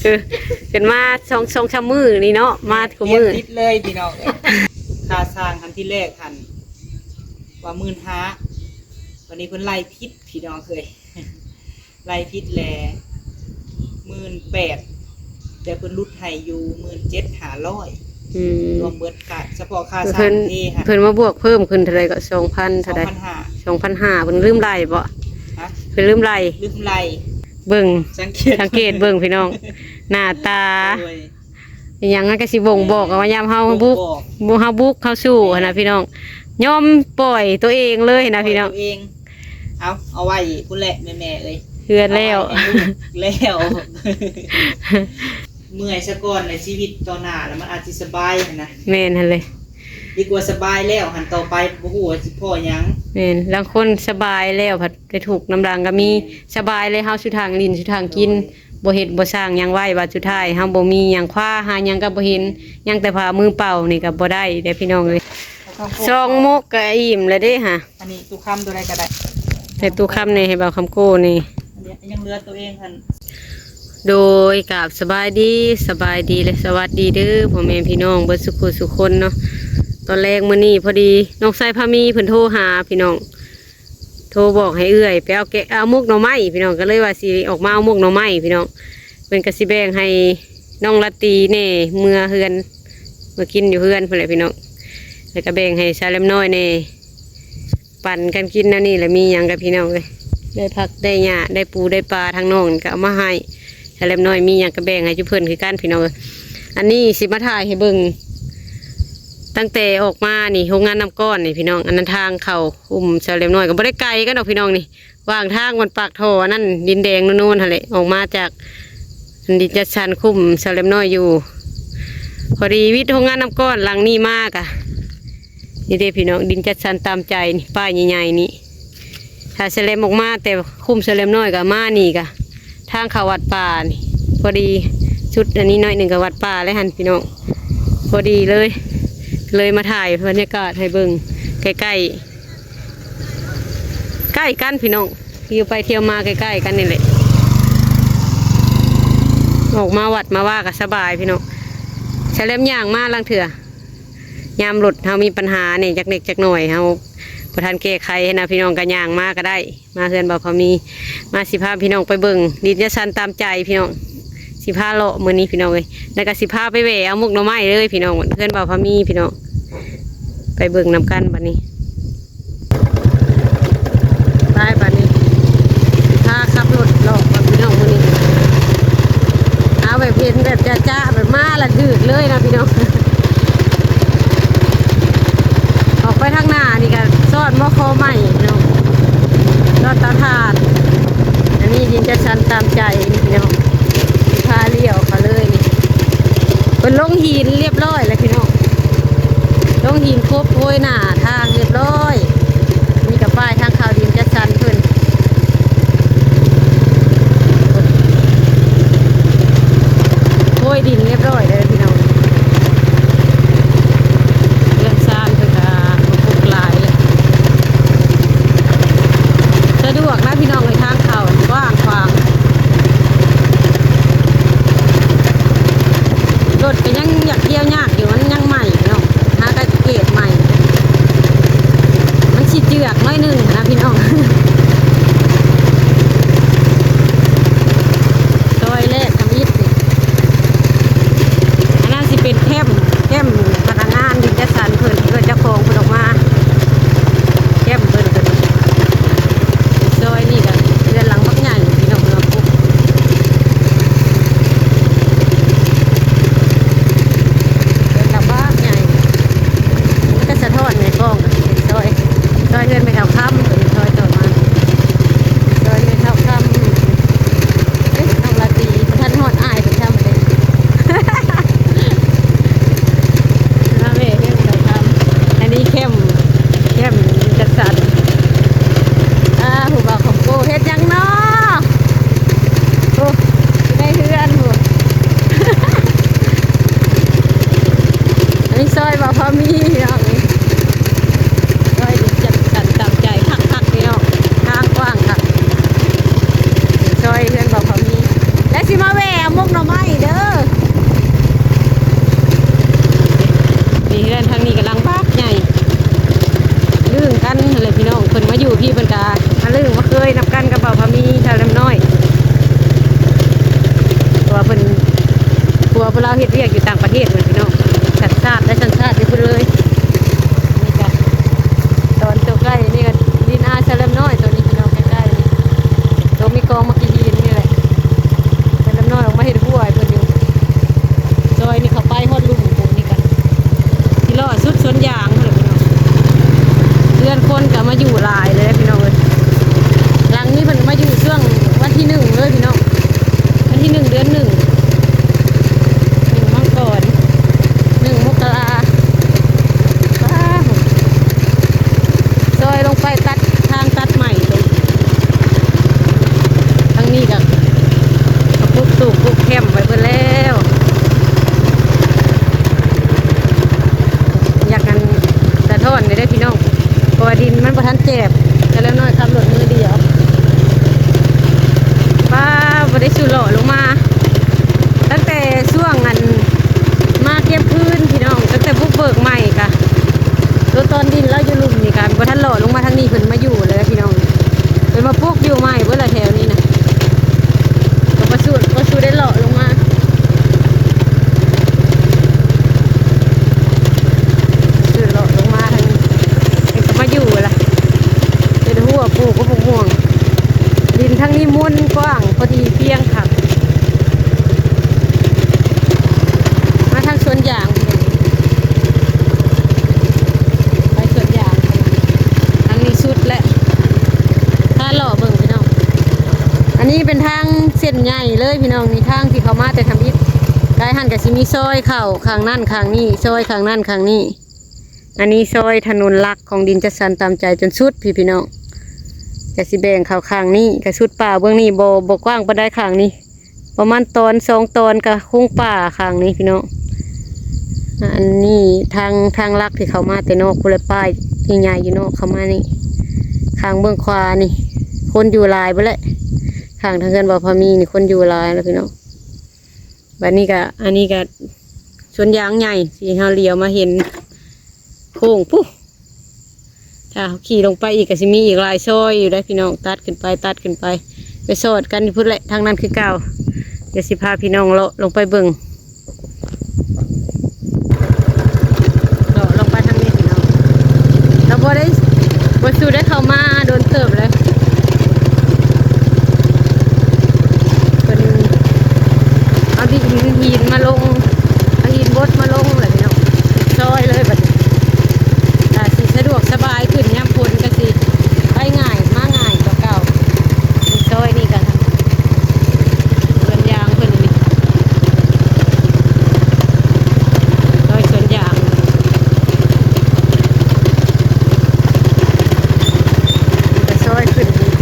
ເອີ ຂຶ້ນມາສອງ ສອງສາມມື້ນີ້ເນາະ ມາຄູ່ມື້ ແມ່ນ ຕິດເລີຍພີ່ນ້ອງເອີຍ. ຄ່າສ້າງຫັ້ນທີແລກຫັ້ນວ່າໝື່ນຫ້າ ບັດນີ້ເພິ່ນໄລ່ຜິດພີ່ນ້ອງເອີຍ ໄລ່ຜິດແຫຼະ ໝື່ນແປດ ແຕ່ເພິ່ນຫຼຸດໃຫ້ຢູ່ ໝື່ນເຈັດຫ້າຮ້ອຍ ອືມ ລວມເບິດຄ່າ ສະເພາະຄ່າ ເພິ່ນ ສ້າງເທຫັ້ນ ເພິ່ນມາບວກເພີ່ມຂຶ້ນເທົ່າໃດກໍ ສອງພັນເທົ່າໃດ ສອງພັນຫ້າ ສອງພັນຫ້າ ເພິ່ນລືມໄລ່ບໍ? ຮະ? ເພິ່ນລືມໄລ່ ລືມໄລ່ ເບິ່ງ ສັງເກດ ສັງເກດເບິ່ງພີ່ນ້ອງ ໜ້າຕາ ໂດຍ ອີ່ຫຍັງມັນກໍຊິບົ່ງບອກ ແມ່ນ ວ່າຍາມເຮົາບຸກ ບໍ່ ເຮົາບຸກເຮົາສູ້ ແມ່ນ ຫັ້ນນະພີ່ນ້ອງ ຍອມປ່ອຍຕົວເອງເລີຍນະພີ່ນ້ອງ ປ່ອຍຕົວເອງ ເອົາ ເອົາໄວ້ພຸ້ນແຫຼະແມ່ໆເອີຍ ເຮືອນແລ້ວ ເອົາໄວ້ໃຫ້ລູກແລ້ວ ເມື່ອຍຊະກ່ອນ ໃນຊີວິດຕໍ່ໜ້າລະມັນອາດຊິສະບາຍຫັ້ນນະ ແມ່ນຫັ້ນເລີຍ ດີກວ່າສະບາຍແລ້ວຫັ້ນ ຕໍ່ໄປບໍ່ຮູ້ວ່າຊິພໍ້ຫຍັງ ແມ່ນ ລາງຄົນສະບາຍແລ້ວພັດໄປທຸກນຳຫຼັງກໍມີ ແມ່ນ ສະບາຍເລີຍ ເຮົາສູ່ທາງຫຼິ້ນສູ່ທາງກິນ ໂດຍ ບໍ່ເຮັດບໍ່ສ້າງຫຍັງໄວ້ ບັດສຸດທ້າຍເຮົາບໍ່ມີຫຍັງຄວ້າ ຫາຫຍັງກໍບໍ່ເຫັນ ຍັງແຕ່ພາມືເປົ່ານີ້ກໍບໍ່ໄດ້ເດ້ພີ່ນ້ອງເອີຍ ສອງມົກກໍອີ່ມແລ້ວເດ້ຫະ ອັນນີ້ຕູ້ຄຳຕົວໃດກໍໄດ້ ໃຫ້ຕູ້ຄຳນີ້ ໃຫ້ບ່າວຄຳໂກ້ນີ້ ຍັງເຫຼືອຕົວເອງຫັ້ນ ໂດຍ ກາບສະບາຍດີ ສະບາຍດີ ແລະ ສະຫວັດດີເດີພໍ່ແມ່ພີ່ນ້ອງເບິດສຸຂູສຸຄົນເນາະ ຕອນແລງມື້ນີ້ພໍດີນ້ອງຊາຍພາມີເພິ່ນໂທຫາພີ່ນ້ອງ ໂທບອກໃຫ້ເອື້ອຍໄປເອົາແກະ ເອົາໝົກໜໍ່ໄມ້ພີ່ນ້ອງ ກໍເລີຍວ່າຊິອອກມາເອົາໝົກໜໍ່ໄມ້ພີ່ນ້ອງ ເພິ່ນກໍຊິແບ່ງໃຫ້ນ້ອງລາຕີແດ່ ເມືອເຮືອນ ມາກິນຢູ່ເຮືອນພຸ້ນແຫຼະພີ່ນ້ອງ ແລ້ວກໍແບ່ງໃຫ້ສາວແຫຼມນ້ອຍແດ່ ປັນກັນກິນແນວນີ້ແຫຼະ ມີຫຍັງກັບພີ່ນ້ອງເອີຍ ໄດ້ຜັກໄດ້ຫຍ້າ ໄດ້ປູໄດ້ປາ ທາງນ້ອງກໍເອົາມາໃຫ້ ສາວແຫຼມນ້ອຍມີຫຍັງກໍແບ່ງໃຫ້ຈຸເພິ່ນຄືກັນພີ່ນ້ອງເອີຍ ອັນນີ້ຊິມາຖ່າຍໃຫ້ເບິ່ງ ຕັ້ງແຕ່ອອກມານີ້ ໂຮງງານນ້ຳກ້ອນນີ້ພີ່ນ້ອງ ອັນນັ້ນທາງເຂົ້າ ຄຸ້ມສາວແຫຼມນ້ອຍກໍບໍ່ໄດ້ໄກກັນດອກພີ່ນ້ອງນີ້ ຫວ່າງທາງມັນປາກທໍ່ອັນນັ້ນ ດິນແດງໂນນໆຫັ້ນແຫຼະ ອອກມາຈາກອັນດິນຈັດສັນຄຸ້ມສາວແຫຼມນ້ອຍຢູ່ ພໍດີວິດໂຮງງານນ້ຳກ້ອນຫຼັງນີ້ມາກະ ນີ້ເດ້ພີ່ນ້ອງ ດິນຈັດສັນຕາມໃຈນີ້ ປ້າຍໃຫຍ່ໆນີ້ ຖ້າສາວແຫຼມອອກມາແຕ່ຄຸ້ມສາວແຫຼມນ້ອຍກໍມານີ້ກະ ທາງເຂົ້າວັດປ່ານີ້ ພໍດີ ຊຸດອັນນີ້ໜ້ອຍໜຶ່ງກໍວັດປ່າແລ້ວຫັ້ນພີ່ນ້ອງ ພໍດີເລີຍ ເລີຍມາຖ່າຍບັນຍາກາດໃຫ້ເບິ່ງໃກ້ໆ ໃກ້ກັນພີ່ນ້ອງ ທ່ຽວໄປທ່ຽວມາໃກ້ໆກັນນີ້ແຫຼະ ອອກມາວັດມາວາກໍສະບາຍພີ່ນ້ອງ ສາວແຫຼມຍ່າງມາລາງເທື່ອ ຍາມລົດເຮົາມີປັນຫານີ້ຈັກເລັກຈັກໜ້ອຍ ເຮົາບໍ່ທັນແກ້ໄຂຫັ້ນນະພີ່ນ້ອງ ກໍຍ່າງມາກໍໄດ້ ມາເຮືອນບ່າວພາມີ ມາຊິພາພີ່ນ້ອງໄປເບິ່ງດິນຈັດສັນຕາມໃຈພີ່ນ້ອງ ຊິພາເລາະມື້ນີ້ພີ່ນ້ອງເອີຍ ແລ້ວກໍຊິພາໄປແວ່ເອົາໝົກໜໍ່ໄມ້ເລີຍພີ່ນ້ອງ ເຮືອນບ່າວພາມີພີ່ນ້ອງ ໄປເບິ່ງນຳກັນບັດນີ້ ໄປບັດນີ້ ພາຂັບລົດເລາະກ່ອນພີ່ນ້ອງມື້ນີ້ ເອົາແບບເຫັນແບບຈະໆ ແບບມາລະຖືກເລີຍນະພີ່ນ້ອງ ອອກໄປທາງໜ້ານີ້ກໍຊອດມໍຄໍໃໝ່ພີ່ນ້ອງ ຊອດເຕົາຖ່ານ ອັນນີ້ດິນຈັດສັນຕາມໃຈນີ້ພີ່ນ້ອງ ພາລ້ຽວເຂົ້າເລີຍນີ້ ເພິ່ນລົງຫີນລຽບຮ້ອຍແລ້ວພີ່ນ້ອງ ລົງຫີນຄົບໂພຍໜ້າທາງລຽບຮ້ອຍ ນີ້ກໍປ້າຍທາງເຂົ້າດິນຈັດສັນເພິ່ນ ໂພຍດິນລຽບຮ້ອຍແລ້ວພີ່ນ້ອງ ເຮືອນຊານເພິ່ນກໍບໍ່ປຸກຫຼາຍ ສະດວກນະພີ່ນ້ອງເອີຍ ທາງເຂົ້າກວ້າງຂວາງ ລົດກໍຍັງຢາກທ່ຽວຍາກຢູ່ ມັນຍັງໃໝ່ເນາະ ຫາກໍເກດໃໝ່ ມັນຊິເຈືອກໜ້ອຍໜຶ່ງນະພີ່ນ້ອງ ຊອຍແລກທຳອິດນີ້ ອັນນັ້ນຊິເປັນແຄມ ແຄມພະນັກງານດິນຈັດສັນເພິ່ນ ເພິ່ນເຈົ້າຂອງເພິ່ນອອກມາ ແຄມເພິ່ນ ຊອຍນີ້ກໍເຮືອນຫຼັງບັກໃຫຍ່ພີ່ນ້ອງເນາະ ເຮືອນຫຼັງບັກໃຫຍ່ ມັນກໍສະທ້ອນໃນກ້ອງ ເປັນຊອຍ ຊອຍເຮືອນແມ່ເຖົ້າຄຳ ເປັນຊອຍຕໍ່ມາ ທາງນີ້ກຳລັງບັກໃຫຍ່ ລຶ້ງກັນຫັ້ນແຫຼະພີ່ນ້ອງ. ເພິ່ນມາຢູ່ພີ້ເພິ່ນກະມາລຶ້ງມາເຄີຍນຳກັນກັບບ່າວພາມີ ທ້າວແຫຼມນ້ອຍ ເພາະວ່າເພິ່ນ ຜົວພວກລາວເຮັດວຽກຢູ່ຕ່າງປະເທດພຸ້ນພີ່ນ້ອງ. ສັນຊາດ ໄດ້ສັນຊາດຢູ່ພຸ້ນເລີຍ. ນີ້ກະຕອນໂຕໃກ້ນີ້ກະດິນອ້າຍສາວແຫຼມນ້ອຍ ໂຕນີ້ພີ່ນ້ອງ ໃກ້ໆນີ້ ໂຕມີກອງໝາກຂີ້ຫີນນີ້ແຫຼະ. ສາວແຫຼມນ້ອຍອອກມາເຮັດຮົ້ວໃຫ້ເພິ່ນຢູ່ ຊອຍນີ້ເຂົ້າໄປຮອດລຸ່ມພຸ້ນນີ້ກະ ຊິເລາະສຸດສວນຢາງພຸ້ນແຫຼະພີ່ນ້ອງ. ເຮືອນຄົນກະມາຢູ່ຫຼາຍເລີຍພີ່ນ້ອງເອີຍ. ຫຼັງນີ້ເພິ່ນມາຢູ່ຊ່ວງວັນທີໜຶ່ງເລີຍພີ່ນ້ອງ ວັນທີໜຶ່ງ ເດືອນໜຶ່ງ ໜຶ່ງມັງກອນ ໜຶ່ງມົກກະລາ. ວ້າວ ຊອຍລົງໄປຕັດທາງຕັດໄມ້ ທາງນີ້ກະ ກະປຸກຕູບປຸກແຄ້ມໄວ້ເບິດແລ້ວ. ຢາກອັນສະທ້ອນແດ່ເດີພີ່ນ້ອງ ເພາະວ່າດິນມັນບໍ່ທັນແຈບ ສາວແຫຼມນ້ອຍຂັບລົດມືດຽວ. ປ້າ ບໍ່ໄດ້ສູ່ເລາະລົງມາ ຕັ້ງແຕ່ຊ່ວງອັນມາເກັບຄືນພີ່ນ້ອງ ຕັ້ງແຕ່ບຸກເບີກໃໝ່ກະ ໂຕຕອນດິນລາວຢູ່ລຸ່ມນີ້ກະບໍ່ທັນເລາະລົງມາທາງນີ້ ເພິ່ນມາຢູ່ແລ້ວພີ່ນ້ອງ. ເພິ່ນມາປຸກຢູ່ໃໝ່ເບິດລະແຖວນີ້ນະ ກະບໍ່ສູ່ ບໍ່ສູ່ໄດ້ເລາະລົງມາ ສູ່ເລາະລົງມາທາງນີ້ ເພິ່ນກະມາຢູ່ລະ ເຮັດຮົ້ວປູກບັກມ່ວງ. ດິນທາງນີ້ມົນກວ້າງ ພໍດີພຽງຄັກ. ມາທາງສວນຢາງ ໄປສວນຢາງ ທາງນີ້ສຸດແລ້ວ ພາເລາະເບິ່ງພີ່ນ້ອງ. ອັນນີ້ເປັນທາງເສັ້ນໃຫຍ່ເລີຍພີ່ນ້ອງ ນີ້ທາງທີ່ເຂົ້າມາແຕ່ທຳອິດ. ໄກຫັ້ນກະຊິມີຊອຍເຂົ້າຂ້າງນັ້ນຂ້າງນີ້ ຊອຍຂ້າງນັ້ນຂ້າງນີ້. ອັນນີ້ຊອຍຖະໜົນຫຼັກຂອງດິນຈັດສັນຕາມໃຈຈົນສຸດພີ້ພີ່ນ້ອງ ກະຊິແບ່ງເຂົ້າຂ້າງນີ້ ກະສຸດປ່າເບື້ອງນີ້ ບໍ່ ບໍ່ກວ້າງປານໃດຂ້າງນີ້ ປະມານຕອນສອງຕອນກະຄົງປ່າຂ້າງນີ້ພີ່ນ້ອງ. ອັນນີ້ທາງ ທາງຫຼັກທີ່ເຂົ້າມາແຕ່ນອກພຸ້ນແຫຼະ ປ້າຍໃຫຍ່ໆຢູ່ນອກເຂົ້າມານີ້. ຂ້າງເບື້ອງຂວານີ້ຄົນຢູ່ຫຼາຍເບິດແຫຼະ ຂ້າງທາງເຮືອນບ່າວພາມີນີ້ຄົນຢູ່ຫຼາຍແລ້ວພີ່ນ້ອງ. ບາດນີ້ກະ ອັນນີ້ກະສວນຢາງໃຫຍ່ ທີ່ເຮົາຫຼຽວມາເຫັນໂຄ້ງພຸ້ນ ຖ້າເຮົາຂີ່ລົງໄປອີກກະຊິມີອີກຫຼາຍຊອຍຢູ່ເດ້ພີ່ນ້ອງ ຕັດຂຶ້ນໄປ ຕັດຂຶ້ນໄປ ໄປສອດກັນຢູ່ພຸ້ນແຫຼະ ທາງນັ້ນຄືເກົ່າ. ດຽວຊິພາພີ່ນ້ອງເລາະລົງໄປເບິ່ງ ເລາະລົງໄປທາງນີ້ພີ່ນ້ອງ ກະບໍ່ໄດ້ ບໍ່ສູ່ໄດ້ເຂົ້າມາດົນເຕີບແລ້ວ. ເພິ່ນເອົາດິນຫີນມາລົງ ເອົາຫີນບົດມາລົງແຫຼະພີ່ນ້ອງ ຊອຍເລີຍບັດນີ້ ກະຊິສະດວກສະບາຍຂຶ້ນ ຍາມຝົນກະຊິໄປງ່າຍມາງ່າຍກວ່າເກົ່າ. ຊອຍນີ້ກະ ສວນຢາງເພິ່ນນີ້ ຊອຍສວນຢາງ ກະຊອຍຂຶ້ນອີກ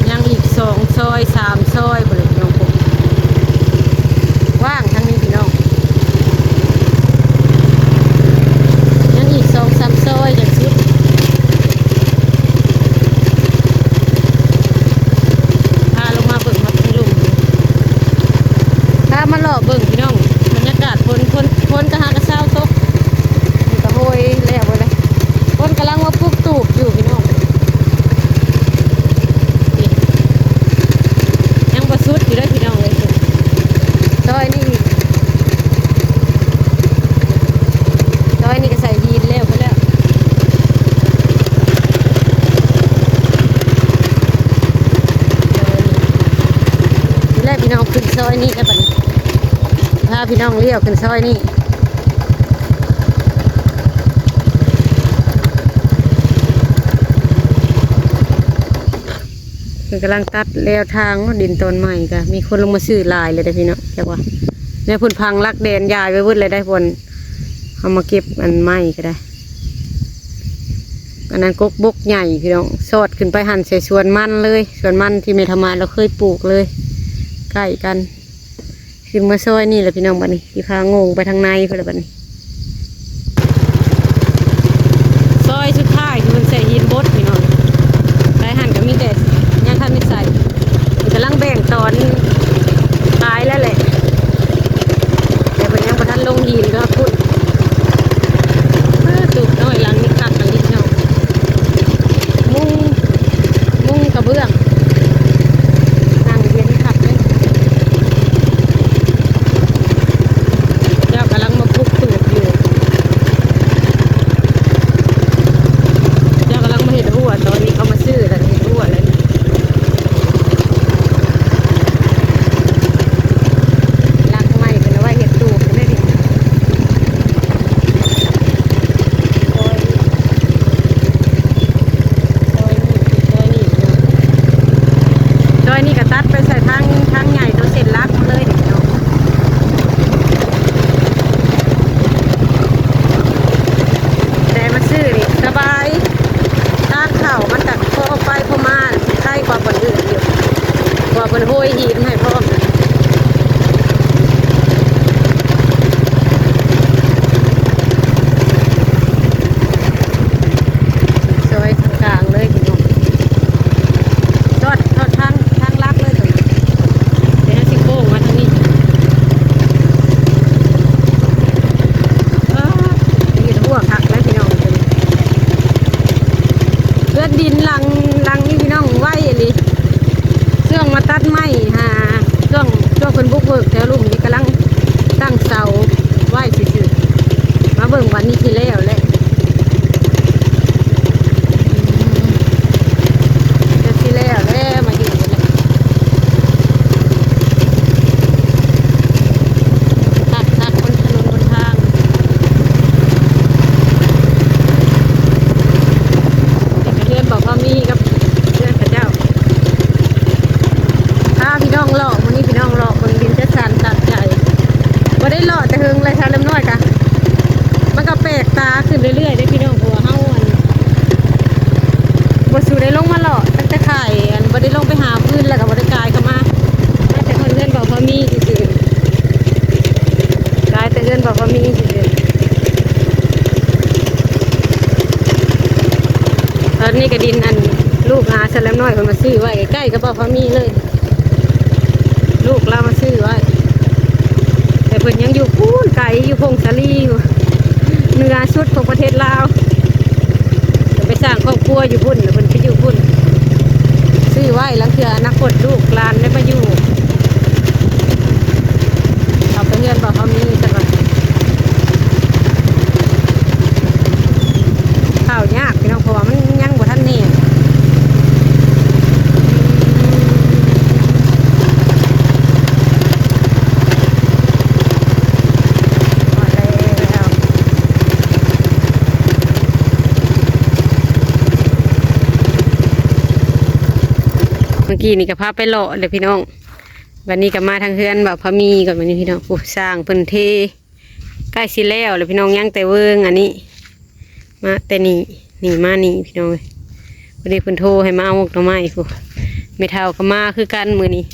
ຍັງອີກສອງຊອຍ ສາມຊອຍພຸ້ນແຫຼະພີ່ນ້ອງ. ກວ້າງທາງນີ້ພີ່ນ້ອງ ຍັງອີກສອງສາມຊອຍຈັ່ງສຸດ. ພາລົງມາເບິ່ງຮອດທາງລຸ່ມ ພາມາເລາະເບິ່ງພີ່ນ້ອງ ບັນຍາກາດຝົນ ຝົນ ຝົນກະຫາກະເຊົາຕົກ ນີ້ກະໂຫຍແລ້ວເບິດແລ້ວ ຄົນກຳລັງມາປຸກຕູບຢູ່ພີ່ນ້ອງ. ນີ້ ຍັງບໍ່ສຸດຢູ່ເດີພີ່ນ້ອງເອີຍ ຊອຍນີ້ ຊອຍນີ້ກະໃສ່ຫີນແລ້ວພຸ້ນແລ້ວ. ແລ້ວພີ່ນ້ອງຂຶ້ນຊອຍນີ້ແລ້ວບັດນີ້ ພາພີ່ນ້ອງລ້ຽວຂຶ້ນຊອຍນີ້ ເພິ່ນກຳລັງຕັດແລວທາງເນາະ ດິນຕອນໃໝ່ກະມີຄົນລົງມາຊື້ຫຼາຍເລີຍເດ້ພີ່ນ້ອງ. ຈັກວ່າແນວເພິ່ນຝັງຫຼັກແດນຢາຍໄວ້ເບິດແລ້ວໄດ໋ ບ່ອນເຮົາມາເກັບອັນໄມ້ກະໄດ້. ອັນນັ້ນກົກບົກໃຫຍ່ພີ່ນ້ອງ ສອດຂຶ້ນໄປຫັ້ນໃສ່ສວນມັນເລີຍ ສວນມັນທີ່ແມ່ເຖົ້າມາດລາວເຄີຍປູກເລີຍ ໃກ້ກັນ. ຂຶ້ນມາຊອຍນີ້ແຫຼະພີ່ນ້ອງ ບາດນີ້ຊິພາໂງ່ງໄປທາງໃນພຸ້ນລະບາດນີ້. ຊອຍສຸດທ້າຍທີ່ເພິ່ນໃສ່ຫີນບົດພີ່ນ້ອງ ໄປຫັ້ນກະມີແຕ່ຍັງທັນໄດ້ໃສ່ ເພິ່ນກຳລັງແບ່ງຕອນຂາຍແລ້ວແຫຼະ ແຕ່ເພິ່ນຍັງບໍ່ທັນລົງຫີນ ໄປຫີນໃຫ້ພ້ອມ ຊອຍກາງເລີຍພີ່ນ້ອງ ຈອດ ຈອດທາງ ທາງຫຼັກເລີຍ ແຕ່ເຮົາຊິໂຄ້ງມາທາງນີ້ ເອີ ເຮັດຮົ້ວຄັກແລ້ວພີ່ນ້ອງ ເຮືອນດິນຫຼັງ ຫຼັງນີ້ພີ່ນ້ອງ ໄວອີ່ຫຼີ ຊ່ວງມາຕັດໄມ້ຫາ ຊ່ວງ ຊ່ວງເພິ່ນບຸກເບີກແຖວລຸ່ມນີ້ກຳລັງຕັ້ງເສົາໄວ້ຊື່ໆ ມາເບິ່ງວັນນີ້ຊິແລ້ວແຫຼະ ອືມ ກໍຊິແລ້ວແຫຼະ ມາຢູ່ນີ້ແຫຼະ ຄັກໆ ມັນຖະໜົນຫົນທາງ ເຮືອນບໍ່ພໍມີກັບເຮືອນເຂົາເຈົ້າ ພາພີ່ນ້ອງເລາະ ມື້ນີ້ພີ່ນ້ອງເລາະເບິ່ງດິນຈັດສັນຕັດໃຈ ບໍ່ໄດ້ເລາະແຕ່ເຫິງແລ້ວ ຊາວລຳນ້ອຍກະ ມັນກໍແປກຕາຂຶ້ນເລື້ອຍໆເດ້ພີ່ນ້ອງ ເພາະວ່າເຮົາ ອັນ ບໍ່ສູ່ໄດ້ລົງມາເລາະຕັ້ງແຕ່ຂາຍ ອັນ ບໍ່ໄດ້ລົງໄປຫາຟືນ ແລ້ວກໍບໍ່ໄດ້ກາຍເຂົ້າມາ ມາແຕ່ຮອດເຮືອນບໍ່ພໍມີຊື່ໆ ກາຍແຕ່ເຮືອນບໍ່ພໍມີຊື່ໆ ຕອນນີ້ກໍດິນ ອັນ ລູກອາຊາວລຳນ້ອຍເພິ່ນມາຊື້ໄວ້ໃກ້ໆກັບບໍ່ພໍມີເລີຍ ລູກລາວມາຊື້ໄວ້ ແຕ່ເພິ່ນຍັງຢູ່ພຸ້ນໄກ ຢູ່ຜົ້ງສາລີຢູ່ ເໜືອສຸດຂອງປະເທດລາວ ໄປສ້າງຄອບຄົວຢູ່ພຸ້ນ ເພິ່ນໄປຢູ່ພຸ້ນ ຊື້ໄວ້ ລາງເທື່ອອະນາຄົດລູກຫຼານໄດ້ມາຢູ່ ເຂົ້າໄປເຮືອນບໍ່ພໍມີ ຊັ້ນວ່າ ເຂົ້າຍາກພີ່ນ້ອງ ເພາະວ່າມັນຍັງບໍ່ທັນແໜ້ນ ຮອດແລ້ວ ເມື່ອກີ້ນີ້ກໍພາໄປເລາະເດ້ພີ່ນ້ອງ ບັດນີ້ກໍມາທາງເຮືອນບ່າວພາມີກ່ອນ ບັດນີ້ພີ່ນ້ອງ ໂອ້ ຊ່າງເພິ່ນເທ ໃກ້ຊິແລ້ວແລ້ວພີ່ນ້ອງ ຍັງແຕ່ເວີງອັນນີ້ ມາແຕ່ນີ້ ນີ້ມານີ້ພີ່ນ້ອງເອີຍ ພໍດີເພິ່ນໂທໃຫ້ມາເອົາໝົກໜໍ່ໄມ້ພຸ້ນ ແມ່ເຖົ້າກໍມາຄືກັນມື້ນີ້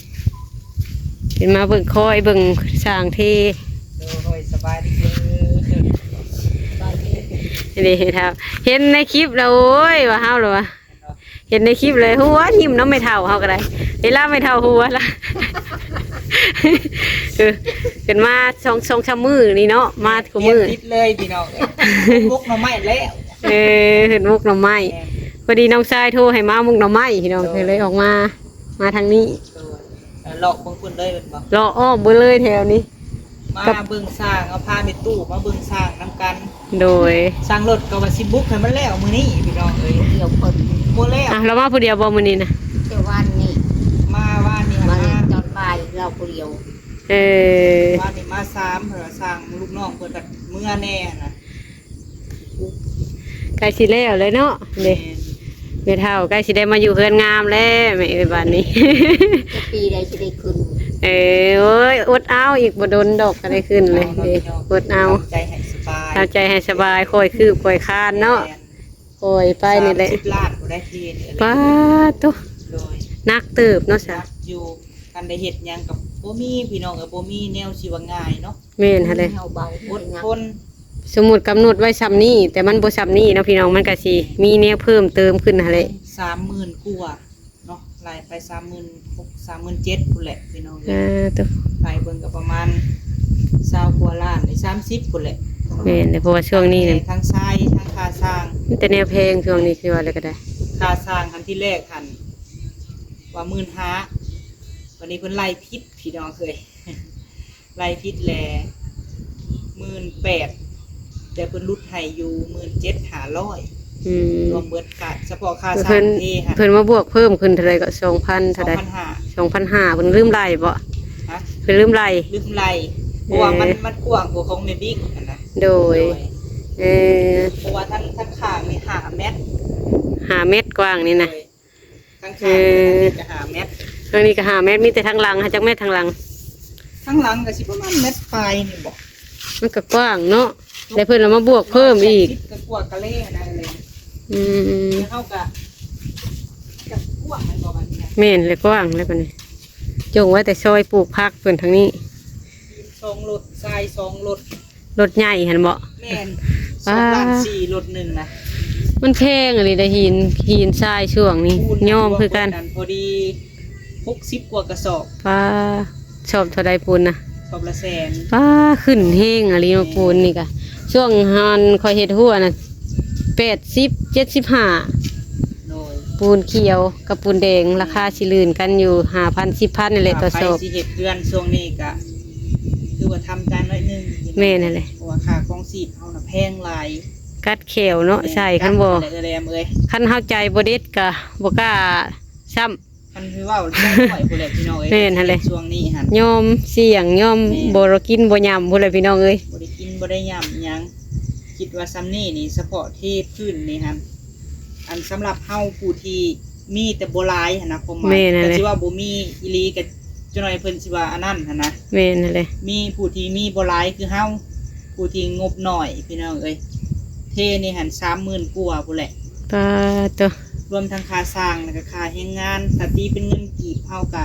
ເພິ່ນມາເບິ່ງ ຄອຍເບິ່ງຊ່າງເທ ໂດຍ ສະບາຍດີເດີ ສະບາຍດີ ນີ້ເຫັນ ເຫັນໃນຄລິບແລ້ວ ໂອ້ຍ ວ່າເຮົາລະວ່າ ເຫັນໃນຄລິບເລີຍ ຫົວຍິ້ມເນາະ ແມ່ເຖົ້າເຮົາກໍໄດ້ ເວລາແມ່ເຖົ້າຫົວລະ ເອີ ເພິ່ນມາສອງ ສອງສາມມື້ນີ້ເນາະ ມາທຸກມື້ ຕິດເລີຍພີ່ນ້ອງເອີຍ ໝົກໜໍ່ໄມ້ແລ້ວ ເອີ ເຫັນໝົກໜໍ່ໄມ້ ແມ່ນ ພໍດີນ້ອງຊາຍໂທໃຫ້ມາເອົາໝົກໜໍ່ໄມ້ພີ່ນ້ອງ ໂດຍ ກໍເລີຍອອກມາ ມາທາງນີ້ ໂດຍ ເອີ ເລາະເບິ່ງພຸ້ນເລີຍແມ່ນບໍ່ ເລາະອ້ອມເບິ່ງເລີຍແຖວນີ້ ມາເບິ່ງຊ່າງ ເອົາພາແມ່ຕູ້ມາເບິ່ງຊ່າງນຳກັນ ໂດຍ ຊ່າງລົດກໍວ່າຊິບຸກໃຫ້ມັນແລ້ວມື້ນີ້ພີ່ນ້ອງເອີຍ ດຽວເພິ່ນ ບໍ່ແລ້ວ ອ່ະ ລາວມາຜູ້ດຽວບໍ່ມື້ນີ້ນະ ແຕ່ວານນີ້ ມາວານນີ້ ມາ ມາຕອນບ່າຍລາວຜູ້ດຽວ ເອີ ວານນີ້ມາສາມ ເພິ່ນວ່າຊ່າງລູກນ້ອງເພິ່ນກໍເມືອແດ່ຫັ້ນນະ ໃກ້ຊິແລ້ວແລ້ວເນາະ ເດ້ ແມ່ນ ແມ່ເຖົ້າໃກ້ຊິໄດ້ມາຢູ່ເຮືອນງາມແລ້ວແມ່ເອີຍ ບາດນີ້ ຈັກປີໃດຊິໄດ້ຂຶ້ນ ເອີ ໂອ້ຍ ອົດເອົາ ອີກບໍ່ດົນດອກກໍໄດ້ຂຶ້ນເລີຍ ເອີ ເດ້ ເອົາເນາະ ອົດເອົາ ທຳໃຈໃຫ້ສະບາຍ ທຳໃຈໃຫ້ສະບາຍ ຄ່ອຍຄືບຄ່ອຍຄານເນາະ ແມ່ນ ຄ່ອຍໄປນີ້ແຫຼະ ສາມສິບລ້ານບໍ່ໄດ້ທີ່ນີ້ ປາດໂທ້ ໂດຍ ໜັກເຕີບເນາະ ສະ ໜັກຢູ່ ຄັນໄດ້ເຮັດຫຍັງກໍບໍ່ມີພີ່ນ້ອງເອີຍ ບໍ່ມີແນວຊິວ່າງ່າຍເນາະ ແມ່ນຫັ້ນແຫຼະ ເຮົາເບົາ ອົດທົນ ສົມມຸດກຳນົດໄວ້ຊ່ຳນີ້ ແຕ່ມັນບໍ່ຊ່ຳນີ້ເນາະພີ່ນ້ອງ ມັນກໍຊິມີແນວເພີ່ມເຕີມຂຶ້ນຫັ້ນແຫຼະ ສາມໝື່ນກວ່າເນາະ ໄລ່ໄປສາມໝື່ນຫົກ ສາມໝື່ນເຈັດພຸ້ນແຫຼະພີ່ນ້ອງເອີຍ ອ່າ ໂຕ ໄປເບິ່ງກໍປະມານຊາວກວ່າລ້ານ ສາມສິບພຸ້ນແຫຼະ ແມ່ນແຫຼະ ເພາະວ່າຊ່ວງນີ້ນະ ທັງຊາຍ ທັງຄ່າຊ່າງ ມີແຕ່ແນວແພງຊ່ວງນີ້ ຄືວ່າແລ້ວກໍໄດ້ ຄ່າຊ່າງ ອັນທີແລກຫັ້ນວ່າໝື່ນຫ້າ ບັດນີ້ເພິ່ນໄລ່ຜິດພີ່ນ້ອງເອີຍ ໄລ່ຜິດແຫຼະ ໝື່ນແປດ ແຕ່ເພິ່ນຫຼຸດໃຫ້ຢູ່ໝື່ນເຈັດຫ້າຮ້ອຍ ອືມ ລວມເບິດຄ່າ ສະເພາະຄ່າ ເພິ່ນ ຊ່າງເທຫັ້ນ ເພິ່ນມາບວກເພີ່ມຂຶ້ນເທົ່າໃດກໍ ສອງພັນເທົ່າໃດ ສອງພັນຫ້າ ສອງພັນຫ້າ ເພິ່ນລືມໄລ່ບໍ? ຮະ? ເພິ່ນລືມໄລ່ ລືມໄລ່ ເອີ ເພາະວ່າມັນ ມັນກວ້າງກວ່າຂອງແມ່ບິ້ງຫັ້ນນະ ໂດຍ ໂດຍ ເອີ ເພາະວ່າທັງ ທັງຂ້າງນີ້ຫ້າແມັດ ຫ້າແມັດກວ້າງນີ້ນະ ໂດຍ ທາງຂ້າງ ເອີ ທາງນີ້ກໍຫ້າແມັດ ທາງນີ້ກໍຫ້າແມັດ ມີແຕ່ທາງຫຼັງ ຫາ ຈັກແມັດທາງຫຼັງ? ທາງຫຼັງກໍຊິປະມານແມັດປາຍນີ້ບໍ? ມັນກໍກວ້າງເນາະ ແລ້ວເພິ່ນເອົາມາບວກເພີ່ມອີກ ກໍກວ້າງກະເລນະ ອືມ ແລ້ວເຮົາກໍ ກໍກວ້າງແມ່ນບໍ່ບັດນີ້ນະ? ແມ່ນແຫຼະ ກວ້າງແລ້ວບັດນີ້ ຈົ່ງໄວ້ແຕ່ຊອຍປູກຜັກເພິ່ນທາງນີ້ ຫີນສອງລົດ ຊາຍສອງລົດ ລົດໃຫຍ່ຫັ້ນເບາະ? ແມ່ນ ສອງລ້ານສີ່ ລົດໜຶ່ງນະ. ມັນແພງອີ່ຫຼີເດ້ຫີນ ຫີນຊາຍຊ່ວງນີ້ ຍອມຄືກັນ. ປູນພວກລົດນັ້ນພໍດີຫົກສິບກວ່າກະສອບ. ປ້າ ຊອບເທົ່າໃດປູນນະ? ຊອບລະແສນ. ປ້າ ຂຶ້ນແຮງອີ່ຫຼີເນາະ ແມ່ນ ປູນນີ້ກະ ຊ່ວງຫັ້ນຂ້ອຍເຮັດຮົ້ວນະ ແປດສິບ ເຈັດສິບຫ້າ. ໂດຍ ປູນຂຽວກັບປູນແດງ ລາຄາຊິລື່ນກັນຢູ່ຫ້າພັນ ສິບພັນນີ້ແຫຼະຕໍ່ຊອບ. ຖ້າໃຜຊິເຮັດເຮືອນຊ່ວງນີ້ກະ ຄືວ່າທຳໃຈໜ້ອຍໜຶ່ງ. ແມ່ນຫັ້ນແຫຼະ ເພາະວ່າຄ່າຄອງຊີບເຮົານະແພງຫຼາຍ. ກັດແຂວເນາະ ແມ່ນ ໃສ່ ຄັນບໍ່ ກັດແຂວເລີຍ. ຄັນເຮົາໃຈບໍ່ເດັດກະບໍ່ກ້າຊ້ຳ. ຄັນຄືເວົ້າເລື່ອງໜ້ອຍພຸ້ນແຫຼະພີ່ນ້ອງເອີຍ. ແມ່ນຫັ້ນແຫຼະ ຊ່ວງນີ້ຫັ້ນຍອມສ່ຽງ ຍອມ ແມ່ນ ບໍ່ກິນບໍ່ຫຍ້ຳພຸ້ນແຫຼະພີ່ນ້ອງເອີຍ. ບໍ່ໄດ້ກິນບໍ່ໄດ້ຫຍ້ຳຫຍັງ. ຄິດວ່າຊ່ຳນີ້ນີ້ ສະເພາະເທພື້ນນີ້ຫັ້ນ ອັນສຳລັບເຮົາຜູ້ທີ່ມີແຕ່ບໍ່ຫຼາຍຫັ້ນນະ ຄວາມໝາຍ. ແມ່ນຫັ້ນແຫຼະ ກະຊິວ່າບໍ່ມີອີ່ຫຼີກະ ຈັກໜ້ອຍເພິ່ນຊິວ່າອັນນັ້ນຫັ້ນນະ. ແມ່ນຫັ້ນແຫຼະ ມີຜູ້ທີ່ມີບໍ່ຫຼາຍຄືເຮົາ ຜູ້ທີ່ງົບໜ້ອຍພີ່ນ້ອງເອີຍ ເທນີ້ຫັ້ນສາມໝື່ນກວ່າພຸ້ນແຫຼະ. ປາໂຕ ລວມທັງຄ່າຊ່າງ ແລ້ວກະຄ່າແຮງງານ ຖ້າຕີເປັນເງິນກີບເຮົາກະ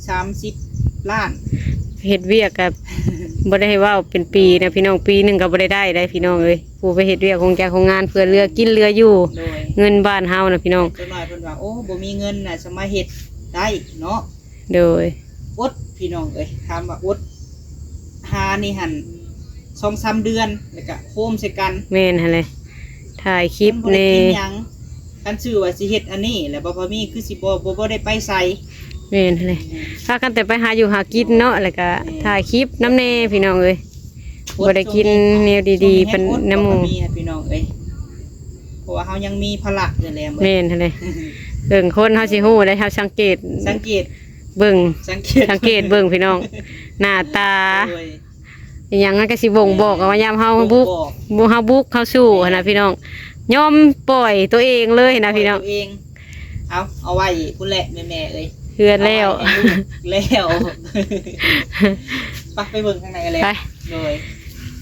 ສາມສິບລ້ານ. ເຮັດວຽກກະບໍ່ໄດ້ໃຫ້ເວົ້າເປັນປີນະພີ່ນ້ອງ ປີໜຶ່ງກະບໍ່ໄດ້ໄດ້ໄດ໋ພີ່ນ້ອງເອີຍ. ຜູ້ໄປເຮັດວຽກໂຮງຈັກໂຮງງານເພື່ອເຫຼືອກິນເຫຼືອຢູ່ ໂດຍ ເງິນບ້ານເຮົານະພີ່ນ້ອງ. ຈັກໜ້ອຍເພິ່ນວ່າ ໂອ້ ບໍ່ມີເງິນນະ ສາມາດເຮັດໄດ້ເນາະ. ໂດຍ ອົດພີ່ນ້ອງເອີຍ ຖາມວ່າອົດ ຫານີ້ຫັ້ນສອງສາມເດືອນ ແລ້ວກະໂຮມໃສ່ກັນ. ແມ່ນຫັ້ນແຫຼະ ຖ່າຍຄລິບແດ່ ມັນບໍ່ໄດ້ກິນຫຍັງ. ຄັນຊື່ວ່າຊິເຮັດອັນນີ້ແລ້ວບໍ່ພໍມີ ຄືຊິບໍ່ ບໍ່ ບໍ່ໄດ້ໄປໃສ. ແມ່ນຫັ້ນແຫຼະ ແມ່ນ ພາກັນແຕ່ໄປຫາຢູ່ຫາກິນເນາະ ແລ້ວກະ ແມ່ນ ຖ່າຍຄລິບນຳແດ່ພີ່ນ້ອງເອີຍ. ບໍ່ໄດ້ກິນແນວດີໆ ປານນຳໝູ່ ພີ່ນ້ອງເອີຍ ເພາະວ່າເຮົາຍັງມີພາລະຢູ່ແລ້ວ. ແມ່ນຫັ້ນແຫຼະ ເບິ່ງຄົນເຮົາຊິຮູ້ໄດ໋ ເຮົາສັງເກດ ສັງເກດເບິ່ງ ສັງເກດ ສັງເກດເບິ່ງພີ່ນ້ອງ ໜ້າຕາ ໂດຍ ອີ່ຫຍັງມັນກະຊິບົ່ງບອກ ແມ່ນ ວ່າຍາມເຮົາບຸກ ບໍ່ ເຮົາບຸກເຮົາສູ້ຫັ້ນນະພີ່ນ້ອງ ຍອມປ່ອຍໂຕເອງເລີຍຫັ້ນນະພີ່ນ້ອງ. ເອົາ ເອົາໄວ້ພຸ້ນແຫຼະແມ່ໆເອີຍ ເຮືອນແລ້ວ ເອົາໄວ້ໃຫ້ລູກແລ້ວ. ໄປ ໄປເບິ່ງທາງໃນແລ້ວ ໄປ ໂດຍ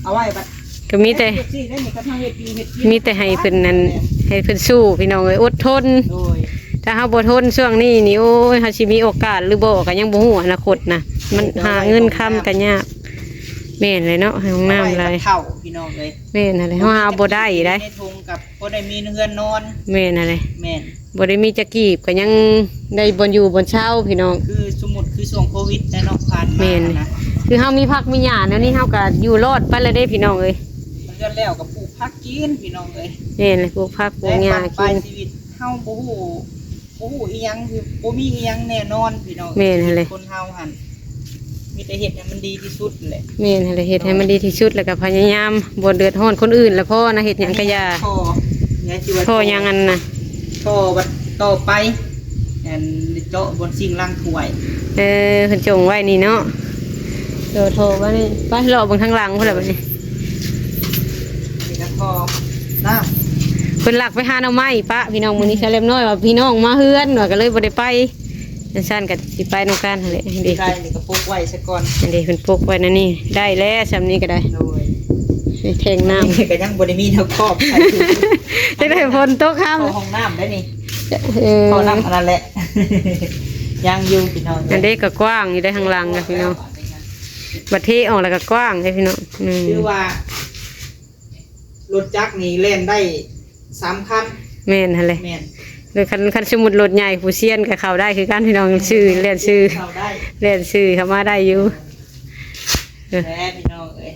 ເອົາໄວ້ບັດ ກະມີແຕ່ ເຮັດຈັ່ງຊີ້ໄດ໋ນີ້ ຄັນເຮົາເຮັດຢູ່ເຮັດກິນ ມີແຕ່ໃຫ້ເພິ່ນນັ້ນ ແມ່ນ ໃຫ້ເພິ່ນສູ້ພີ່ນ້ອງເອີຍ ອົດທົນ. ໂດຍ ຖ້າເຮົາບໍ່ທົນຊ່ວງນີ້ນີ້ ໂອ້ຍ ເຮົາຊິມີໂອກາດຫຼືບໍ່ກະຍັງບໍ່ຮູ້ອະນາຄົດນະ ມັນ ໂດຍ ຫາເງິນຄຳກະຍາກ. ແມ່ນແຫຼະເນາະ ຫ້ອງນ້ຳຫຼາຍ ເອົາໄວ້ບັດເຖົ້າພີ່ນ້ອງເອີຍ. ແມ່ນຫັ້ນແຫຼະ ເຮົາຫາບໍ່ໄດ້ໄດ໋ ບໍ່ມີເງິນເກັບໄວ້ໃນຖົງກັບ ພໍໄດ້ມີເຮືອນນອນ. ແມ່ນຫັ້ນແຫຼະ ແມ່ນ ບໍ່ໄດ້ມີຈັກກີບກະຍັງໄດ້ບ່ອນຢູ່ບ່ອນເຊົາພີ່ນ້ອງ. ຄືສົມມຸດຄືຊ່ວງໂຄວິດແຫຼະເນາະ ຜ່ານມາ ແມ່ນ ນະ ຄືເຮົາມີຜັກມີຫຍ້າແນວນີ້ ເຮົາກະຢູ່ລອດໄປແລ້ວເດ້ພີ່ນ້ອງເອີຍ. ເຮືອນແລ້ວກະປູກຜັກກິນພີ່ນ້ອງເອີຍ. ແມ່ນແຫຼະ ປູກຜັກປູກຫຍ້າກິນ ແຕ່ບັ້ນປາຍຊີວິດເຮົາບໍ່ຮູ້ ບໍ່ຮູ້ອີ່ຫຍັງ ຄືບໍ່ມີອີ່ຫຍັງແນ່ນອນພີ່ນ້ອງ. ແມ່ນຫັ້ນແຫຼະ ຊີວິດຄົນເຮົາຫັ້ນ ມີແຕ່ເຮັດໃຫ້ມັນດີທີ່ສຸດແຫຼະ. ແມ່ນຫັ້ນແຫຼະ ເຮັດໃຫ້ມັນດີທີ່ສຸດ ແລ້ວກະພະຍາຍາມ ບໍ່ເດືອດຮ້ອນຄົນອື່ນລະພໍນະ ເຮັດຫຍັງກະຢ່າ ພໍ ຢ່າຊິວ່າ ພໍຫຍັງອັນນະ ທໍ່ບັດຕໍ່ໄປ ອັນເຈາະບ່ອນຊິງລ້າງຖ້ວຍ. ເອີ ເພິ່ນຈົ່ງໄວ້ນີ້ເນາະ ເຈາະທໍ່ໄວ້ນີ້ ໄປເລາະເບິ່ງທາງຫຼັງພຸ້ນລະບັດນີ້. ນີ້ກະທໍ່ນ້ຳ ເພິ່ນລັກໄປຫາໜໍ່ໄມ້ປະພີ່ນ້ອງ. ມື້ນີ້ສາວແລັບນ້ອຍວ່າພີ່ນ້ອງມາເຮືອນວ່າ ກະເລີຍບໍ່ໄດ້ໄປ. ຈັ່ງຊັ້ນກະຊິໄປນຳກັນຫັ້ນແຫຼະ. ນີ້ເດ້ ໄດ້ນີ້ກະປົກໄວ້ຊະກ່ອນ. ອັນນີ້ເພິ່ນປົກໄວ້ນັ້ນນີ້ ໄດ້ແລ້ວຊ່ຳນີ້ກະໄດ້. ໂດຍ ແທງນ້ຳ ນີ້ກະຍັງບໍ່ໄດ້ມີແນວຄອບໃສ່ ຈັກໄດ້ຝົນຕົກຄ່ຳ ເຂົ້າຫ້ອງນ້ຳໄດ້ນີ້. ເອີ ເຂົ້ານ້ຳອັນນັ້ນແຫຼະ ຍັງຢູ່ພີ່ນ້ອງ. ອັນເດ້ກະກວ້າງຢູ່ໄດ໋ ທາງຫຼັງນະພີ່ນ້ອງ ບັດເທອອກແລ້ວກະກວ້າງເດ້ພີ່ນ້ອງ. ອືມ ຄືວ່າ ລົດຈັກນີ້ແລ່ນໄດ້ສາມຄັນ. ແມ່ນຫັ້ນແຫຼະ ແມ່ນ ແລ້ວຄັນ ຄັນສົມມຸດລົດໃຫຍ່ຜູ້ຊຽນກະເຂົ້າໄດ້ຄືກັນພີ່ນ້ອງ ຊື່ ແລ່ນຊື່ ເຂົ້າໄດ້ ແລ່ນຊື່ເຂົ້າມາໄດ້ຢູ່. ເອີ ແຫຼະພີ່ນ້ອງເອີຍ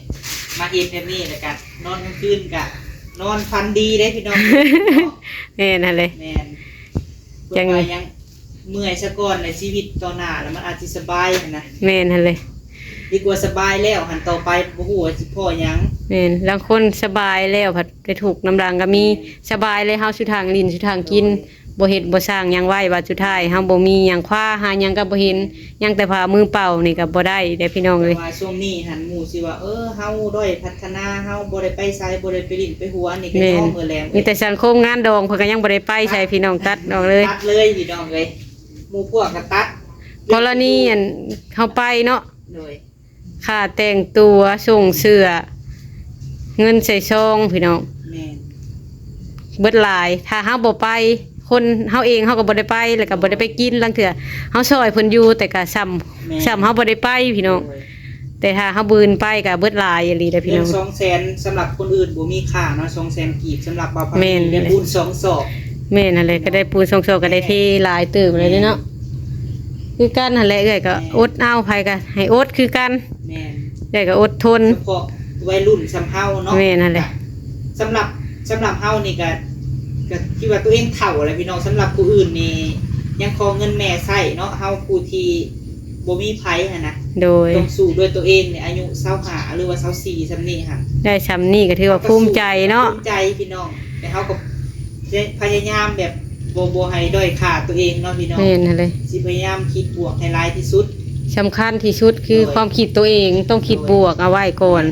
ມາເຮັດແບບນີ້ແລ້ວກະນອນກາງຄືນກະນອນຝັນດີເດ້ພີ່ນ້ອງເນາະ. ແມ່ນຫັ້ນແຫຼະ ແມ່ນ ຈັ່ງ ເມື່ອຍຊະກ່ອນ ໃນຊີວິດຕໍ່ໜ້າລະມັນອາດຊິສະບາຍຫັ້ນນະ. ແມ່ນຫັ້ນເລີຍ ດີກວ່າສະບາຍແລ້ວຫັ້ນ ຕໍ່ໄປບໍ່ຮູ້ວ່າຊິພໍ້ຫຍັງ. ແມ່ນ ລາງຄົນສະບາຍແລ້ວພັດໄປທຸກນຳຫຼັງກະມີ. ແມ່ນ ສະບາຍແລ້ວເຮົາສູ່ທາງຫຼິ້ນສູ່ທາງກິນ ໂດຍ ບໍ່ເຮັດບໍ່ສ້າງຫຍັງໄວ້ ບາດສຸດທ້າຍເຮົາບໍ່ມີຫຍັງ ຄວ້າຫາຫຍັງກະບໍ່ເຫັນ ຍັງແຕ່ຝ່າມືເປົ່ານີ້ກະບໍ່ໄດ້ເດ້ພີ່ນ້ອງເອີຍ. ແຕ່ວ່າຊ່ວງນີ້ຫັ້ນໝູ່ຊິວ່າ ເອີ ເຮົາດ້ອຍພັດທະນາ ເຮົາບໍ່ໄດ້ໄປໃສ ບໍ່ໄດ້ໄປຫຼິ້ນໄປຫົວ ອັນນີ້ກະ ແມ່ນ ຍອມເອີແລ້ວ. ມີແຕ່ສັງຄົມງານດອງເພິ່ນກະຍັງບໍ່ໄດ້ໄປໃສພີ່ນ້ອງ ຕັດອອກເລີຍ ຕັດເລີຍພີ່ນ້ອງເອີຍ. ໝູ່ພວກກະຕັດ ກໍລະນີອັນເຮົາໄປເນາະ ໂດຍ ຄ່າແຕ່ງຕົວ ສົ່ງເສື້ອ ເງິນໃສ່ຊອງພີ່ນ້ອງ. ແມ່ນ ເບິດຫຼາຍ ຖ້າເຮົາບໍ່ໄປ ຄ ຄົນເຮົາເອງເຮົາກໍບໍ່ໄດ້ໄປ ແລ້ວກໍບໍ່ໄດ້ໄປກິນ ລາງເທື່ອເຮົາຊ່ອຍເພິ່ນຢູ່ ແຕ່ກໍຊ່ຳ ແມ່ນ ຊ່ຳເຮົາບໍ່ໄດ້ໄປພີ່ນ້ອງ. ໂດຍ ແຕ່ຖ້າເຮົາບືນໄປກໍເບິດຫຼາຍອີ່ຫຼີເດ້ພີ່ນ້ອງ. ເງິນສອງແສນສຳລັບຄົນອື່ນບໍ່ມີຄ່າເນາະ ສອງແສນກີບສຳລັບບ່າວພັນ ແມ່ນ ໄດ້ປູນສອງຊອກ. ແມ່ນຫັ້ນແຫຼະ ກໍໄດ້ປູນສອງຊອກ ກໍໄດ້ເທຫຼາຍເຕີບແລ້ວເດ້ເນາະ. ແມ່ນ ຄືກັນຫັ້ນແຫຼະ ເອື້ອຍກໍ ແມ່ນ ອົດເອົາ ໃຜກໍໃຫ້ອົດຄືກັນ. ແມ່ນ ເອື້ອຍກໍອົດທົນ ສະເພາະໄວລຸ້ນສ່ຳເຮົາເນາະ. ແມ່ນຫັ້ນແຫຼະ ສຳລັບ ສຳລັບເຮົານີ້ກໍ ກໍຄິດວ່າຕົວເອງເຖົ້າແລ້ວພີ່ນ້ອງ. ສຳລັບຜູ້ອື່ນນີ້ຍັງຂໍເງິນແມ່ໃຊ້ເນາະ ເຮົາຜູ້ທີ່ບໍ່ມີໃຜຫັ້ນນະ. ໂດຍ ຕ້ອງສູ້ດ້ວຍຕົວເອງນີ້ ອາຍຸຊາວຫ້າ ຫຼືວ່າຊາວສີ່ ສ່ຳນີ້ຫັ້ນ ໄດ້ສ່ຳນີ້ກໍຖືວ່າພູມໃຈເນາະ ພູມໃຈພີ່ນ້ອງ. ແຕ່ເຮົາກໍພະຍາຍາມແບບ ບໍ່ ບໍ່ໃຫ້ດ້ອຍຄ່າຕົວເອງເນາະພີ່ນ້ອງ. ແມ່ນຫັ້ນເລີຍ ຊິພະຍາຍາມຄິດບວກໃຫ້ຫຼາຍທີ່ສຸດ. ສຳຄັນທີ່ສຸດຄື ໂດຍ ຄວາມຄິດຕົວເອງ ຕ້ອງຄິດ ໂດຍ ບວກເອົາໄວ້ກ່ອນ.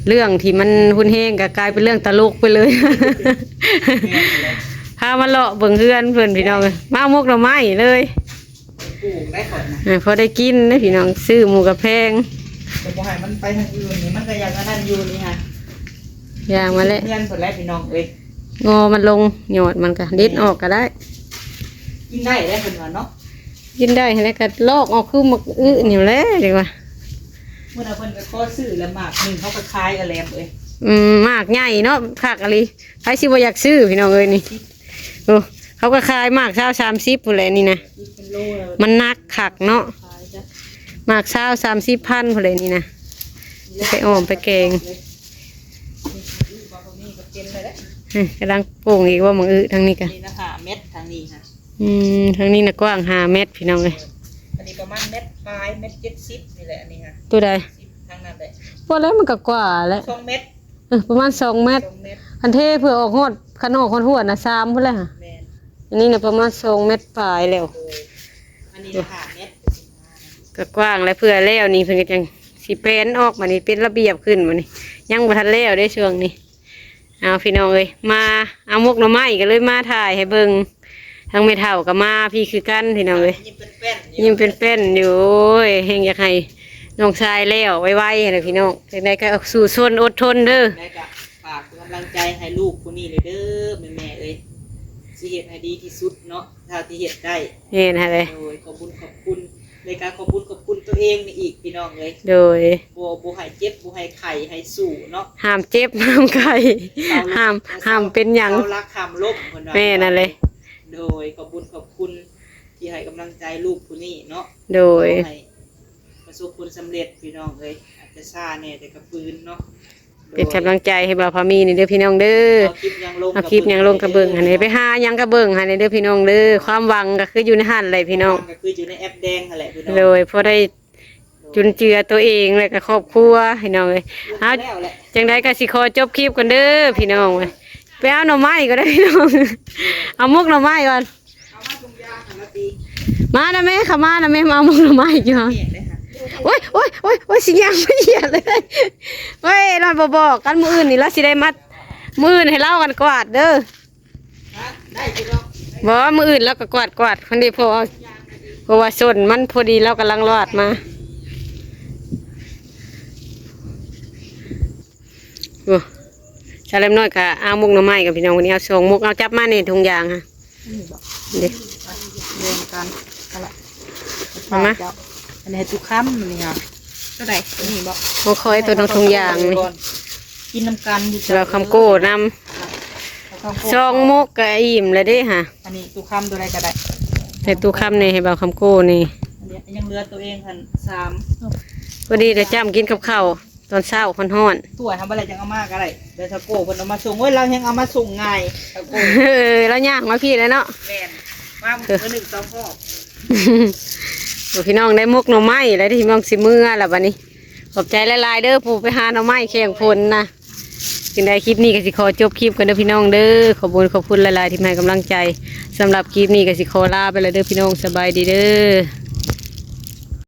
ເລື່ອງທີ່ມັນຮຸນແຮງກໍກາຍເປັນເລື່ອງຕະຫຼົກໄປເລີຍ. ແມ່ນແຫຼະ ພາມາເລາະເບິ່ງເຮືອນເພິ່ນພີ່ນ້ອງເອີຍ ມາເອົາໝົກໜໍ່ໄມ້ເລີຍ. ປູກໄດ້ຂ້ອຍນະ ເອີ ພໍໄດ້ກິນເດ້ພີ່ນ້ອງ ຊື້ໝູກະແພງ. ຈະບໍ່ໃຫ້ມັນໄປທາງອື່ນນີ້ ມັນກໍຢາກອັນນັ້ນຢູ່ນີ້ຫະ ຢ່າງມາແຫຼະ ເຮືອນເພິ່ນແຫຼະພີ່ນ້ອງເອີຍ. ງໍມັນລົງ ຍອດມັນກໍເດັດອອກກໍໄດ້ ກິນໄດ້ແຫຼະເພິ່ນວ່າເນາະ. ກິນໄດ້ຫັ້ນແຫຼະ ກໍລອກອອກຄືໝາກອຶນີ້ແຫຼະ ຈັ່ງວ່າ. ມື້ນັ້ນເພິ່ນກໍຂໍຊື້ແລ້ວໝາກໜຶ່ງ ເຂົາກໍຂາຍ ອາແຫຼມເອີຍ. ອືມ ໝາກໃຫຍ່ເນາະ ຄັກອີ່ຫຼີ ໃຜຊິບໍ່ຢາກຊື້ພີ່ນ້ອງເອີຍນີ້. ໂອ້ ເຂົາກໍຂາຍໝາກຊາວ ສາມສິບພຸ້ນແຫຼະນີ້ນະ. ມັນໜັກຄັກເນາະ ໝາກຊາວ ສາມສິບພັນພຸ້ນແຫຼະນີ້ນະ ໄປອ້ອມໄປແກງ. ເອີ ກຳລັງໂປ່ງອີກວ່າ ໝາກອຶທາງນີ້ກະ ນີ້ນະ ຫ້າແມັດທາງນີ້ຫະ. ອືມ ທາງນີ້ນະກວ້າງຫ້າແມັດພີ່ນ້ອງເອີຍ. ອັນນີ້ປະມານແມັດປາຍ ແມັດເຈັດສິບນີ້ແຫຼະ ອັນນີ້ຫະ. ຕົວໃດ? ທາງນັ້ນແຫຼະ ພໍແລ້ວ ມັນກໍກວ່າແຫຼະ ສອງແມັດ. ເອີ ປະມານສອງແມັດ ສອງແມັດ ຄັນເທເພື່ອອອກຮອດ ຄັນອອກຮອດຫົວນະ ສາມພຸ້ນແຫຼະຫະ. ແມ່ນ ອັນນີ້ນະປະມານສອງແມັດປາຍແລ້ວ. ໂດຍ ອັນນີ້ນະຫ້າແມັດ ກໍກວ້າງແລ້ວ ເພື່ອແລ້ວນີ້ເພິ່ນກໍຈັ່ງຊິແປນອອກ ບາດນີ້ເປັນລະບຽບຂຶ້ນ. ບາດນີ້ຍັງບໍ່ທັນແລ້ວເດ້ຊ່ວງນີ້. ເອົາ ພີ່ນ້ອງເອີຍ ມາເອົາໝົກໜໍ່ໄມ້ ກໍເລີຍມາຖ່າຍໃຫ້ເບິ່ງ. ທາງແມ່ເຖົ້າກໍມາພີ້ຄືກັນ ພີ່ນ້ອງເອີຍ ຍິ້ມແປ້ນໆຢູ່. ໂອ້ຍ ແຮງຢາກໃຫ້ນ້ອງຊາຍແລ້ວໄວໆຫັ້ນແຫຼະພີ່ນ້ອງ. ຈັ່ງໃດກໍສູ້ຊົນອົດທົນເດີ. ຈັ່ງໃດກໍຝາກເປັນກຳລັງໃຈໃຫ້ລູກຜູ້ນີ້ເດີ ແມ່ໆເອີຍ ຊິເຮັດໃຫ້ດີທີ່ສຸດເນາະ ເທົ່າທີ່ເຮັດໄດ້. ແມ່ນຫັ້ນແຫຼະ. ໂດຍ ຂອບບຸນຂອບຄຸນ ແລ້ວກໍຂອບບຸນຂອບຄຸນຕົວເອງນີ້ອີກ ພີ່ນ້ອງເອີຍ. ໂດຍ ບໍ່ ບໍ່ໃຫ້ເຈັບ ບໍ່ໃຫ້ໄຂ້ ໃຫ້ສູ້ເນາະ. ຫ້າມເຈັບ ຫ້າມໄຂ້ ຫ້າມ ຫ້າມເປັນຫຍັງ ເສົາຫຼັກຫ້າມລົ້ມ ເພິ່ນວ່າ. ແມ່ນຫັ້ນແຫຼະ. ໂດຍ ຂອບບຸນຂອບຄຸນທີ່ໃຫ້ກຳລັງໃຈລູກຜູ້ນີ້ເນາະ. ໂດຍ ຂໍໃຫ້ປະສົບຜົນສຳເລັດ ພີ່ນ້ອງເອີຍ. ອາດຈະຊ້າແດ່ ແຕ່ກໍຟື້ນເນາະ. ເປັນກຳລັງໃຈໃຫ້ບ່າວພາມີນີ້ເດີພີ່ນ້ອງເດີ. ເອົາຄລິບຫຍັງລົງ ເອົາຄລິບຫຍັງລົງກໍເບິ່ງຫັ້ນແຫຼະ ໄປຫາຫຍັງກໍເບິ່ງຫັ້ນແຫຼະເດີພີ່ນ້ອງເດີ. ຄວາມຫວັງກໍຄືຢູ່ໃນຫັ້ນແຫຼະພີ່ນ້ອງ ຄວາມຫວັງກໍຄືຢູ່ໃນແອັບແດງຫັ້ນແຫຼະພີ່ນ້ອງ. ໂດຍ ພໍໄດ້ຈຸນເຈືອຕົວເອງ ແລະກໍຄອບຄົວພີ່ນ້ອງເອີຍ. ເອົາ ແລ້ວແຫຼະ ຈັ່ງໃດກໍຊິຂໍຈົບຄລິບກ່ອນເດີພີ່ນ້ອງ. ໄປເອົາໜໍ່ໄມ້ກໍໄດ້ພີ່ນ້ອງ ເອົາໝົກໜໍ່ໄມ້ກ່ອນ. ມານະແມ່ ເຂົ້າມານະແມ່ ມາເອົາໝົກໜໍ່ໄມ້ຢູ່. ໂອ້ຍ ໂອ້ຍ ໂອ້ຍ ໂອ້ຍ ຊິຍ່າງມາຢຽບເລີຍ. ໂອ້ຍ ລາວບໍ່ບອກກັນ ມື້ອື່ນນີ້ລາວຊິໄດ້ມາ ມື້ອື່ນໃຫ້ລາວກັນກວາດເດີ. ບໍ່ ມື້ອື່ນລາວກໍກວາດ ກວາດຄົນເດ ເພາະວ່າ ເພາະວ່າສົນມັນພໍດີ ລາວກຳລັງລອດມາ. ໂອ້ ສາວແຫຼມນ້ອຍກໍເອົາໝົກໜໍ່ໄມ້ກັບພີ່ນ້ອງ ວັນນີ້ເອົາສອງໝົກ. ເອົາຈັບມານີ້ ຖົງຢາງຫະ. ນີ້ບໍ? ເດ້ ແບ່ງກັນ. ເອົາລະ ເອົາມາ. ເຈົ້າ ອັນນີ້ໃຫ້ຕຸຄຳ ນີ້ຫະ. ຕົວໃດ? ຕົວນີ້ບໍ? ຂອງຂ້ອຍຕົວນ້ອງຖົງຢາງນີ້ ກິນນຳກັນຢູ່. ລາວຄຳໂກ້ນຳ ສອງໝົກກໍອີ່ມແລ້ວເດ້ຫະ. ອັນນີ້ຕຸຄຳ ຕົວໃດກໍໄດ້ ໃຫ້ຕຸຄຳນີ້ ໃຫ້ບ່າວຄຳໂກ້ນີ້. ອັນນີ້ຍັງເຫຼືອຕົວເອງຫັ້ນສາມ. ພໍດີແຕ່ຈ້ຳກິນກັບເຂົ້າ ຕອນເຊົ້າຮ້ອນໆ. ຖ້ວຍເຮົາບໍ່ໄດ້ ຈັ່ງເອົາມາກໍໄດ້ ແຕ່ຊາໂກ້ເພິ່ນເອົາມາສົ່ງ. ໂອ້ຍ ລາວແຮງເອົາມາສົ່ງງ່າຍ ຊາໂກ້. ເອີ ລາວຍ່າງມາພີ້ແຫຼະເນາະ. ແມ່ນ ມາມື້ໜຶ່ງສອງຮອບ. ໂອ້ ພີ່ນ້ອງ ໄດ້ໝົກໜໍ່ໄມ້ແລ້ວ ທີ່ມອງຊິເມືອລະບັດນີ້. ຂອບໃຈຫຼາຍໆເດີ ຜູ້ໄປຫາໜໍ່ໄມ້ແຂ່ງຝົນນະ. ຈັ່ງໃດຄລິບນີ້ກໍຊິຂໍຈົບຄລິບກ່ອນເດີພີ່ນ້ອງເດີ. ຂອບຄຸນ ຂອບຄຸນຫຼາຍໆທີ່ມາໃຫ້ກຳລັງໃຈ. ສຳລັບຄລິບນີ້ກໍຊິຂໍລາໄປແລ້ວເດີພີ່ນ້ອງ. ສະບາຍດີເດີ.